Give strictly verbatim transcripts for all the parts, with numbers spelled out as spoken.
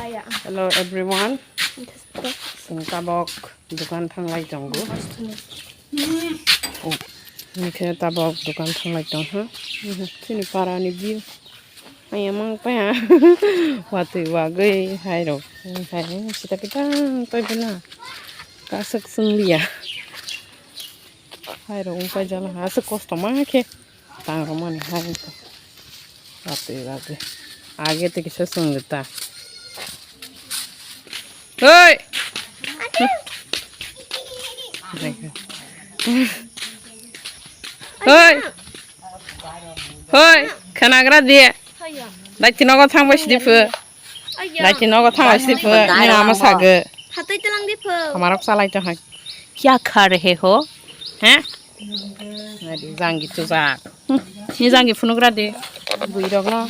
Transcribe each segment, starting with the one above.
Hello everyone. Chwng tabok dukan thanglai tongo. Oh, hwnkhe tabok dukan thanglai tongkha. Chini parani view. Ayang mang paya. Watwi wagwi hairok. Hai sita kita toi bela. Kasuk sunglia. Hairok wngpai jala aswk kosto ma khe tangrwmani hai wngkha. Watwi watwi age tei kisa chwng ta. Oi! Oi! Oi! Khwnagra di. Daiti nogo thangbai sidi pho. Daiti nogo thangbai sidi pho. Ni ama sago. Hatoi telang di pho. Amarok salai to hai. Kya kha rahe ho? He? Nadi janggi tujak. Ni janggi phunugra di. Buirok no.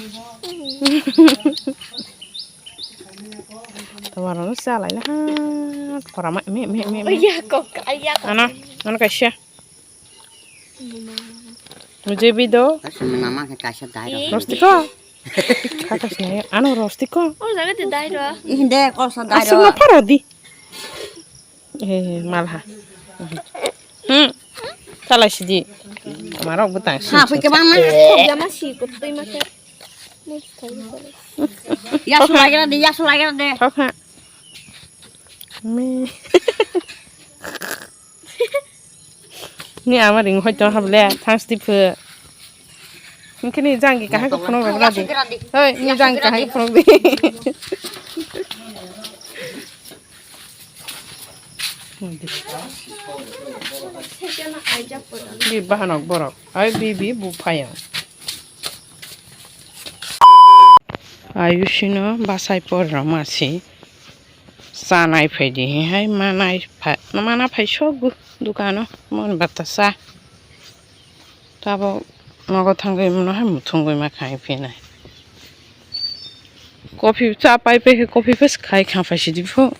Tomarok no salai na ha. Khorama me me me me. Iya kok, iya kok. Ano, ano kaisa. Mujhe bhi do. Asal nama ke kaisa dai ro. Rosti ko. Kata sini, ano rosti ko. Oh, jaga te dai ro. Inde ko sa dai ro. Asal na paro di. Eh, malha. Hmm. Salai sidi. Amarok butang si. Ha, pake bang na. Jama si kutui ma khe. Ya sulai kena di, ya sulai kena di. Thok ha. Me. Ni ama ring hoi tong hable, thanks di pho. Hwnkhe ni janggi kahai khe phunuk rok di. Hoi, ni janggi kahai khe phunuk di. Bi bahanok borok. Ai bi bi bu phayang. Ayushino basai por rok masi. Cha nai phai di hai manai phai mana phai sok dukano mon bata cha. Tabok nogo thangwi mano hai muthungwi ma khai phinai. Coffee cha pai pai khe coffee phas khai kha phai sidi pho.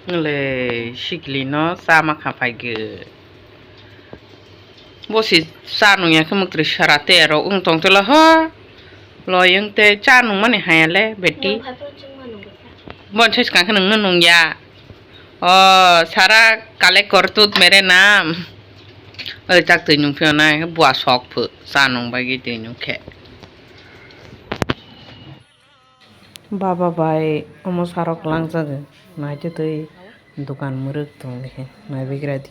Le sikli no cha ma kha phai gw. Bo si cha nung ya khe mwktwi sara te aro wng tong tela ho. Loi wng te cha nung mani haya le beti. Bon sai swkang khe nung no nung ya. O sara kale kor tut mere naam. Oi tak twi nung phio nai bua sok phu cha nung bai gi twi nung khe. Baba bai omo saro kwlangjago, naitwi twi dukan mwrwk tong di khe naibaikra di.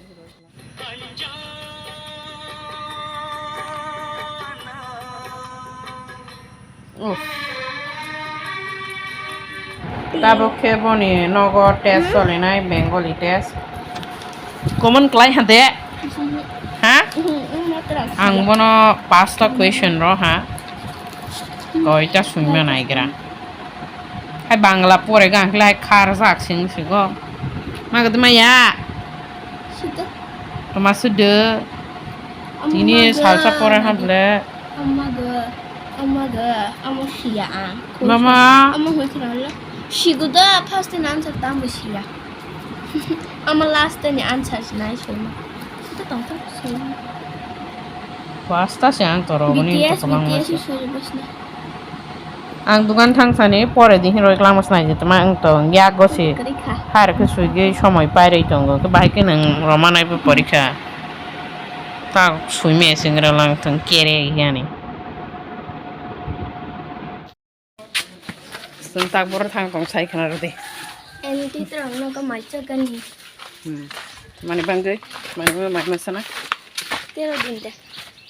Uff. Tabuk khe boni nogo test solinai, Bengali test. Common kwlai ha de? Ha? Ang bono pasta question ro ha. Koita sungna naigra. Hai Bangla pore ga ang khlai khar jak sing sigo. Ma gad maya. Sudo. Toma sudo. Tini salsa pore ha ble. Amaga, amaga, amo siya ang. Mama. Amo hoi khna lo. Siguda first in answer tambo siya. Amo last ni answer nai soi ma. Sita tong tong soi ma. Pasta se ang toro boni B T S, to kolong B T S masa. Soi bos na. Ang dukan thang sani pore di hinroi klangma snai di tama ang to ya gosi. Kwrwi kha. Har khe sui ge somoi pairoi tongo. Bahai khe nang roma nai bo porikha. Tak sui me singra lang thang kere yani. Chwng tak boro thang tong sai khna rw di. Eni twi twrwng nogo mai chagani. Hmm. Mani bangwi, mani bo mai masana. Tero din de.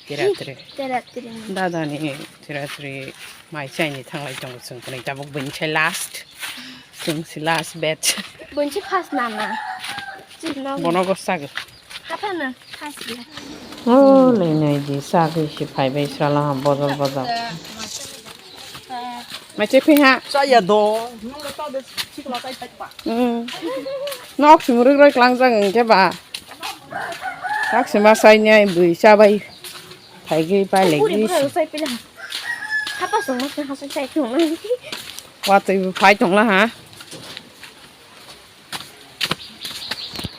Tera teri. Tera teri. Dada ni tera teri mai chaini thanglai tongo chwng kwnwi tabuk bini sai last. Chwng si last batch. Bini si first nana. Chwng no. Bono go sago. Haphano thasla. O leinai di sagwi se phaibai srala ha bojol bojol. Maiche phiha. Chaya do. Nungla ta de sikla tai tai pa. Hmm. Nok sumruk roi klangjak hwnkhe ba. Sak sima sainai bui chabai. Phaigwi pailai gwi. Puri pura sai pila. Hapa song mas ha sai sai thung. Watwi bo phai tongla ha.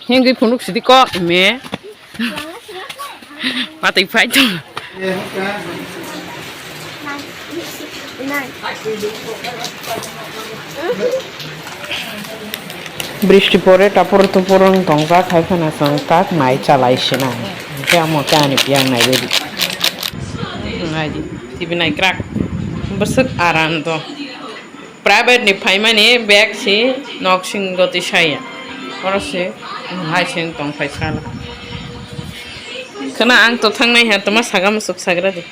Hengwi phunuk sidi kok me. Watwi phai tong. Bristi pore tapur tupur wng tongjak, hai phano chwng tak nai chalai sinai. Hwnkhe amo khe ani piyang nai baidi. Nai di, T V nai krak. Bwswk aram do. Private ni phaimani bag si nok sing goti saya. Oro si hai sing tong phai sala. Khwna ang to thangnai ha, toma saga musuk sagra di.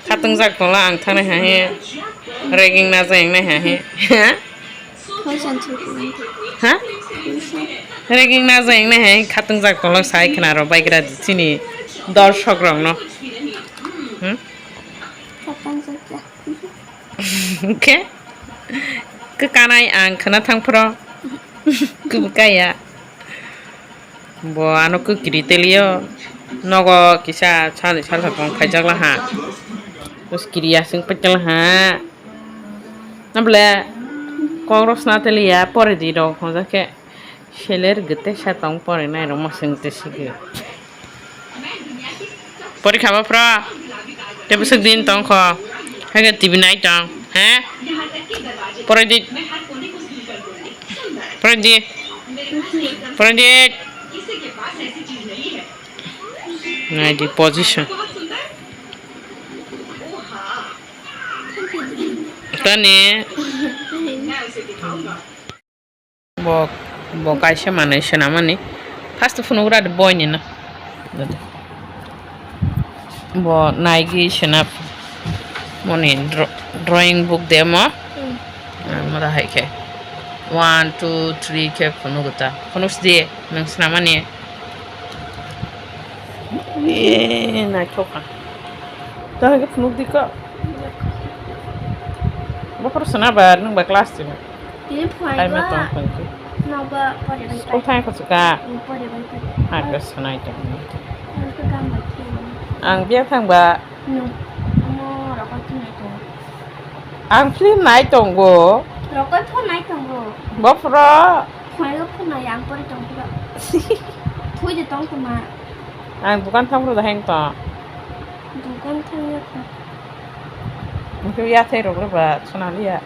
Khatung jak tongla ang thangnai ha he. Ragging na jeng nai ha he. Ha? Ragging na jeng nai ha he, khatung jak tongla sai khwna ro baigra di chini dorshok rok no. Hmm? Khe? Kwkanai ang khwna thang phro. Kwbwkaya. Bo ano kwkiri telio. Nogo kisa sani salsa tong khaijak laha. Bus kiri aswng paichak laha. Nabole kok rok sna teliya pore di rok hwnjak khe. Seler gete sa tong pore nai rok masing te sigi. Porikha bo phro. Tei bwswk din tong kho. Haikhe T V nai tong. He? Porai di. Porai di. Porai di. Nai di position. Tani. Bo, bo kaisa manwi swnamani. First phunuk radi boini no. Bo naigwi swnam moni dro-, drawing book de mo. Hmm. Ah, mo da hai khe. One, two, three khe phunuk ta. Phunuk sidi nwng swnamani. Eh, naithok kha. Dahai khe phunuk di kho. Bophor sona ba, nwng ba class tini. Tini phai Ai, ma ba. Tong phai khe. Nokba pore bai School pai. Thang kho suka. Hmm, pore bai pai. Ha, khe sanai tong. Ang khe gam bai khe. Ang biya thang ba. Nwng. Omo rokon thunai tong. Ang film nai tongo. Rokon thunai tongo. Bophoro. Khwlaigo phunai ang pore tong phiro. Thoi de tong tongma. Ang dukan thang phiro da heng tong. Dukan thang ya kho. Mungkin ya thai rok le ba sona liya.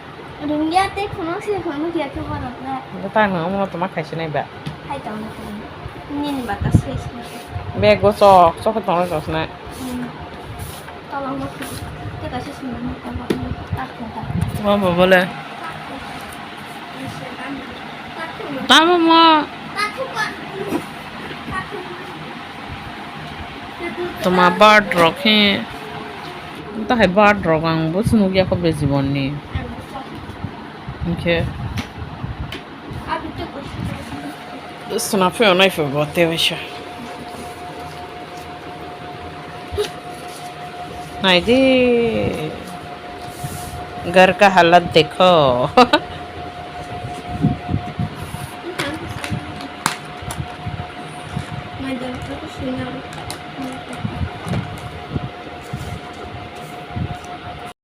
Rung ya tei phunuk se phunuk ya khe borok le. Tang no mo toma khai sinai ba. Hai tong no. Nini ba ta se se. Bag o sok sok tong rok sinai. Hmm. Tolong ma khe. Te kaisa simi ma tolong ma tak ta. Tuma babo le. Tamo ma. Tuma bird rok he. Tahai bird rok ang bo se nukya kho be jibon ni. Hinkhe. Sona phiyok nai phiyok bo tei waisa. Nai di. घर का हालत देखो।